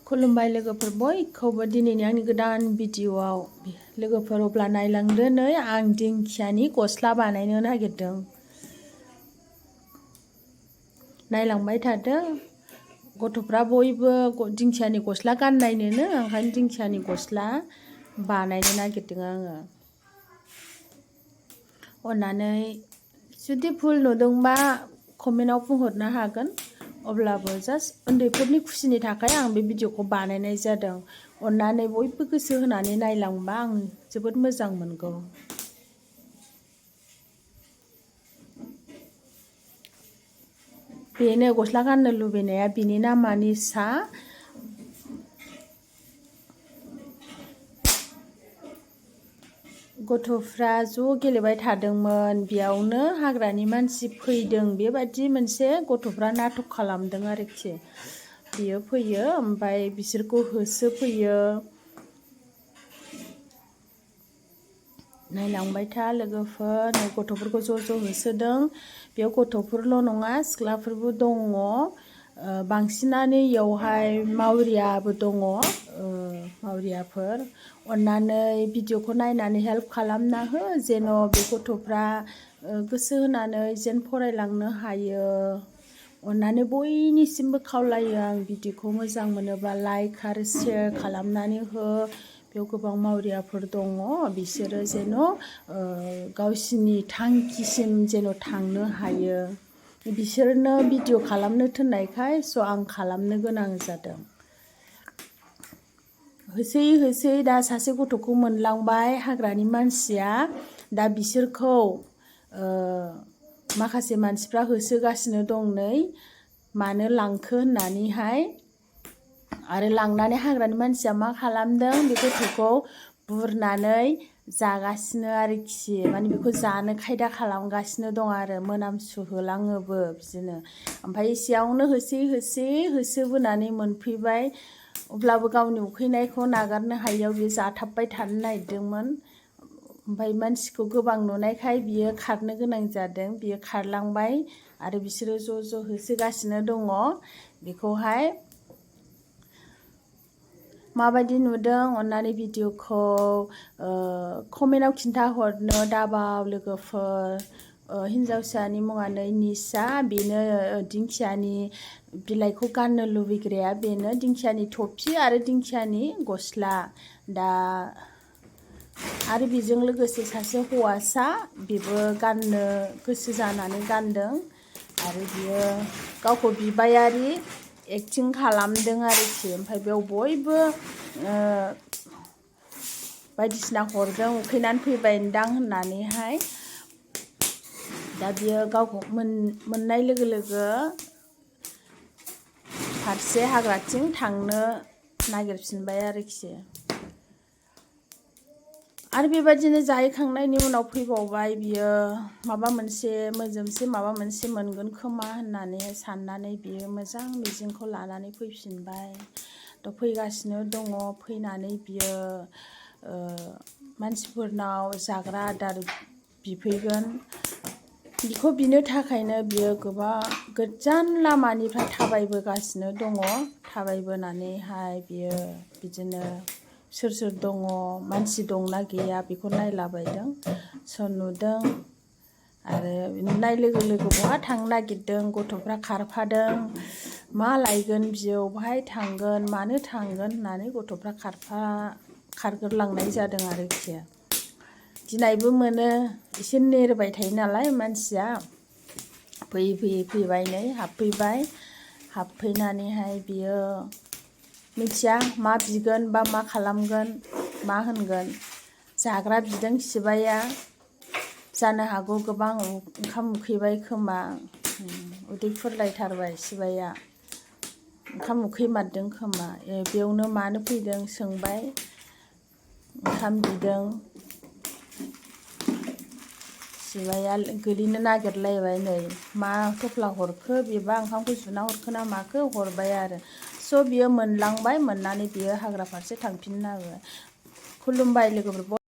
खुलुमबाय लोगोफोर बयखौबो दिनैनि आंनि गोदान भिडिअआव लोगोफोर अब्ला नायलांदो नै आं दिंखियानि गस्ला बानायनो नागिरदों नायलांबाय थादों गथ'फ्रा बयबो दिंखियानि गस्ला गाननायनोनो ओंखायनो दिंखियानि गस्ला बानायनो नागिरदों आङो अन्नानै जुदि भुल नुदोंबा कमेन्टआव बुंहरनो हागोन अब्लाबो जास्ट उन्दैफोरनि खुसिनि थाखाय आं बे भिडिअखौ बानायनाय जादों अन्नानै बयबो गोसो होनानै नायलांबा आं जोबोद मोजां मोनगौ बेनो गस्ला गाननो लुबैनाया बिनि नामा निसा गथ'फ्रा ज' गेलेबाय थादोंमोन बेयावनो हाग्रानि मानसि फैदों बेबादि मोनसे गथ'फ्रा नाटक खालामदों आरोखि बियो फैयो ओमफ्राय बिसोरखौ होसोफैयो नायलांबाय था लोगोफोर गथ'फोरखौ ज' होसोदों बेयाव गथ'फोरल' नङा सिख्लाफोरबो दङ बांसिनानो इयावहाय मावरियाबो दङ मावरियाफोर अन्नानै भिडिअखौ नायनानै हेल्प खालामना हो जेन' बे गथ'फ्रा गोसो होनानै जेन फरायलांनो हायो अन्नानै बयनिसिमबो खावलायो आं भिडिअखौ मोजां मोनोबा लाइक आरो शेयार खालामनानै हो बेयाव गोबां मावरियाफोर दङ बिसोरो जेन' गावसिनि थांखिसिम जेन' थांनो हायो बिसोरनो भिडिअ खालामनो थिननायखाय स' आं खालामनो गोनां जादों होसोयै होसोयै दा सासे गथ'खौ मोनलांबाय हाग्रानि मानसिया दा बिसोरखौ माखासे मानसिफ्रा होसोगासिनो दं नै मानो लांखो होननानैहाय आरो लांनानै हाग्रानि मानसिया मा खालामदों बे गथ'खौ बुरनानै जागासिनो आरोखि माने बेखौ जानो खायदा खालामगासिनो दं आरो मोनामसु होलाङोबो बिदिनो ओमफ्राय एसेयावनो होसोयै होसोबोनानै मोनफैबाय अब्लाबो गावनि उखैनायखौ नागारनो हायियाव बियो जाथाबबाय थानो नागिरदोंमोन ओमफ्राय मानसिखौ गोबां नुनायखाय बियो खारनो गोनां जादों बियो खारलांबाय आरो बिसोरो ज' होसोगासिनो दङ बेखौहाय माबायदि नुदों अन्नानै भिडिअखौ कमेन्टआव खिन्थाहरनो दाबाव लोगोफोर हिन्जावसानि मुङानो निसा बेनो दिंखियानि बिलाइखौ गाननो लुबैग्राया बेनो दिंखियानि टफि आरो दिंखियानि गस्ला दा आरो बेजों लोगोसे सासे हौवासा बेबो गाननो गोसो जानानै गानदों आरो बियो गावखौ बिबायारि एक्टिं खालामदों आरोखि ओमफ्राय बेयाव बयबो बायदिसिना हरदों उखैनानै फैबायदां होननानैहाय दा बियो गावखौ मोननाय लोगो लोगो फारसे हाग्राथिं थांनो नागिरफिनबाय आरोखि आरो बेबायदिनो जाहैखांनायनि उनाव फैबावबाय बियो माबा मोनसे मोनगोन खोमा होननानै साननानै बियो मोजां मिजिंखौ लानानै फैफिनबाय दा फैगासिनो दङ फैनानै बियो मानसिफोरनाव जाग्रा आदार बिफैगोन बिखौ बिनो थाखायनो बियो गोबां गोजान लामानिफ्राय थाबायबोगासिनो दङ थाबायबोनानैहाय बियो बिदिनो सोर दङ मानसि दंना गैया बेखौ नायलाबायदों स' नुदों आरो नुनाय लोगो लोगो बहा थांनो नागिरदों गथ'फ्रा खारफादों मा लायगोन बियो बहाय थांगोन मानो थांगोन होननानै गथ'फ्रा खारगोरलांनाय जादों आरोखि गिनायबो मोनो एसे नेरबाय थायो नालाय मानसिया फैबाय नै हाबफैबाय हाबफैनानैहाय बियो मिथिया मा बिगोन बा मा खालामगोन मा होनगोन जाग्रा बिदों सिबाया जानो हागौ गोबां ओंखाम उखैबाय खोमा उदै फुरलायथारबाय सिबाया ओंखाम उखैमारदों खोमा बेयावनो मानो फैदों सोंबाय ओंखाम बिदों सिबाया गोलैनो नागिरलायबाय नै मा थफ्ला हरखो बेबा ओंखामखौ जुना हरखो ना माखो हरबाय आरो स' बियो मोनलांबाय मोननानै बियो हाग्रा फारसे थांफिननो हाबाय खुलुमबाय लोगोफोर